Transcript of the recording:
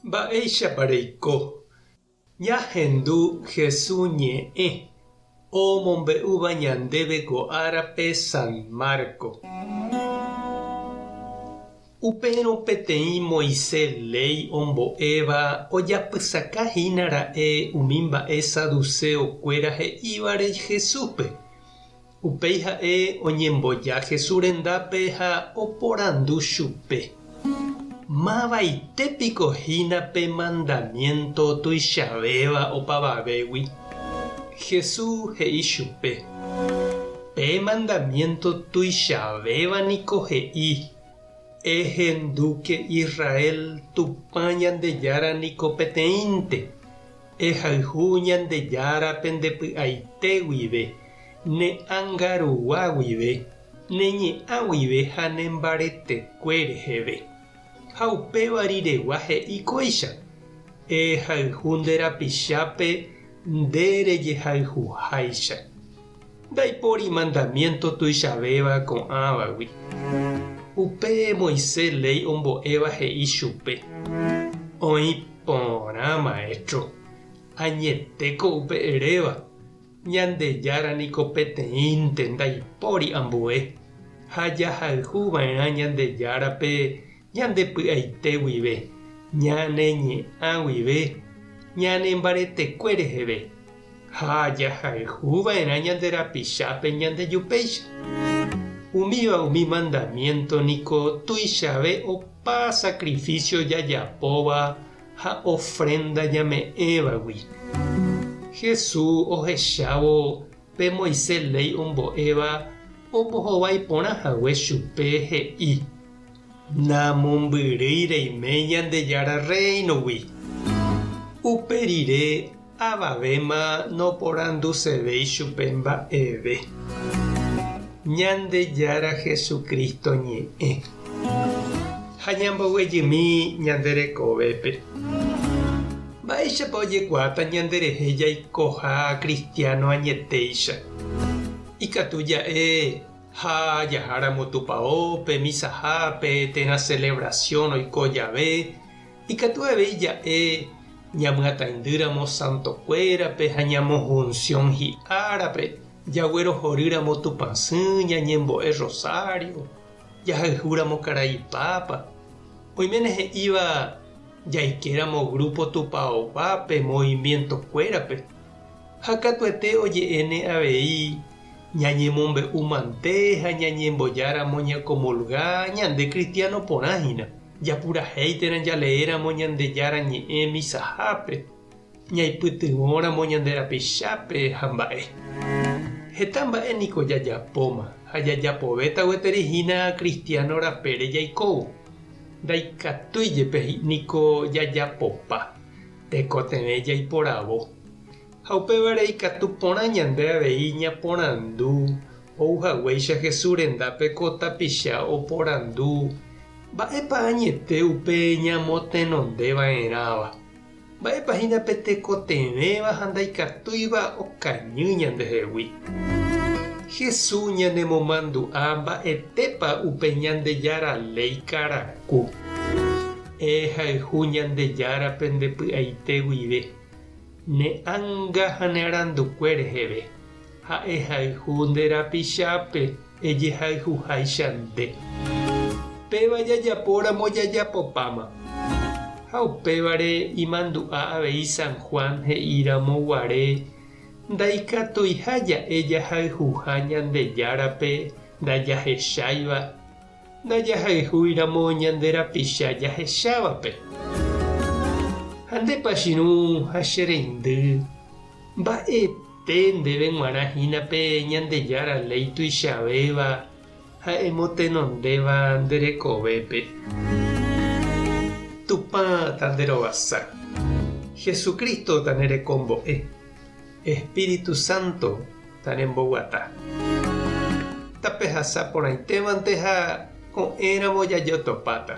Mba'éichapa reiko? Ñahendu Jesús ñe'ẽ omombe'úva ñandéve ko árape San Marco. Upérõ peteĩ Moisés léi ombo'éva ojapysaka hína ra'e umi mba'e saduceo kuéra he'ívare Jesúspe. Upéi ha'e oñemboja Jesús rendápe ha oporandu chupe, Mavaite piko hína pe mandamiénto tuichavéva opavavégui? Jesús he'i chupe, Pe mandamiénto tuichavéva niko he'i, Ehendúke Israel, Tupã Ñandejára niko peteĩnte. Ehayhu Ñandejárape nde py'aite guive, ne ánga rugua guive, ne ñe'ã guive ha ne mbaretekue reheve. Ha upéva riregua he'i kóicha, Ehayhu nde rapichápe nde rejehayhuháicha. Ndaipóri mandamiénto tuichavéva ko'ãvagui. Upe Moisés léi ombo'éva he'i chupe, Oĩ porã, Maestro, añetéko upe eréva, Ñandejára niko peteĩnte ndaipóri ambue, ha jahayhu va'erã Ñandejárape ñande py'aite guive, ñane ñe'ã guive, ñane mbaretekue reheve, ha jahayhu va'erã ñande rapichápe ñandejupéicha. Umíva umi mandamiénto niko tuichave opa sakrifísio jajapóva ha ofrénda ñame'ẽvagui. Jesús ohechávo pe Moisés léi ombo'éva ombohovái porã hague chupe he'i, Namombyrýi reime Ñandejára Rréinogui. Upe rire avavéma noporandusevéi chupe mba'eve. Ñandejára Jesucristo ñe'ẽ. Ha ñamboguejymi ñande rekovépe. Mba'éichapa ojekuaáta ñanderehe jaikoha kristiáno añetéicha? Ikatu ja'e ha jaháramo tupaópe, misahápe térã celebración oiko jave, ikatu avei ja'e ñamyataindýramo santokuérape ha ñamohunción hi'árape, jaguerohorýramo Tupãsy, ñañembo'e rosario, jahayhúramo karai Pápa. Oiméne he'íva jaikéramo grupo tupaoguápe, movimiento-kuérape. Ha katuete oje'éne avei ñañemombe'u mante ha ñañembojáramo ñakomulga ñande cristiano porã hína, japurahéi térã jaleéramo Ñandejára Ñe'ẽ misahápe, ñaipytyvõramo ñande rapichápe ha mba'e. Heta mba'e niko jajapóma ha jajapovéta gueteri hína cristiano rapére jaikóvo. Ndaikatúi jepe niko jajapopa. Tekotevẽ jaiporavo. Ha upévare ikatu porã ñande avei ñaporandu ou haguéicha Jesús rendápe ko tapicha oporandu, Mba'épa añete upe ñamotenonde va'erãva? Mba'épa hína pe tekotevẽva ha ndaikatúiva okañy ñandehegui? Jesús ñanemomandu'a mba'etépa upe Ñandejára léi karaku. Ehayhu Ñandejárape nde py'aite guive, ne ánga ha ne arandukue reheve, ha ehayhu nde rapichápe ejehayhuháicha nde. Péva jajapóramo jajapopáma. Ha upévare imandu'a avei San Juan he'íramo guare ndaikatuiha ja'e jahayhuha Ñandejárape ndajahecháiva, Ndajahayhúiramo ñande rapicha jahechávape. Ha ndépa che irũ ha che reindy, mba'ete ndéve g̃uarã hína pe Ñandejára léi tuichavéva ha emotenondéva nde rekovépe? Tupã tanderovasa. Jesucristo tanerekombo'e. Espíritu Santo tanemboguata. Tapehasa porãitévante ha ko'ẽramo jajotopáta.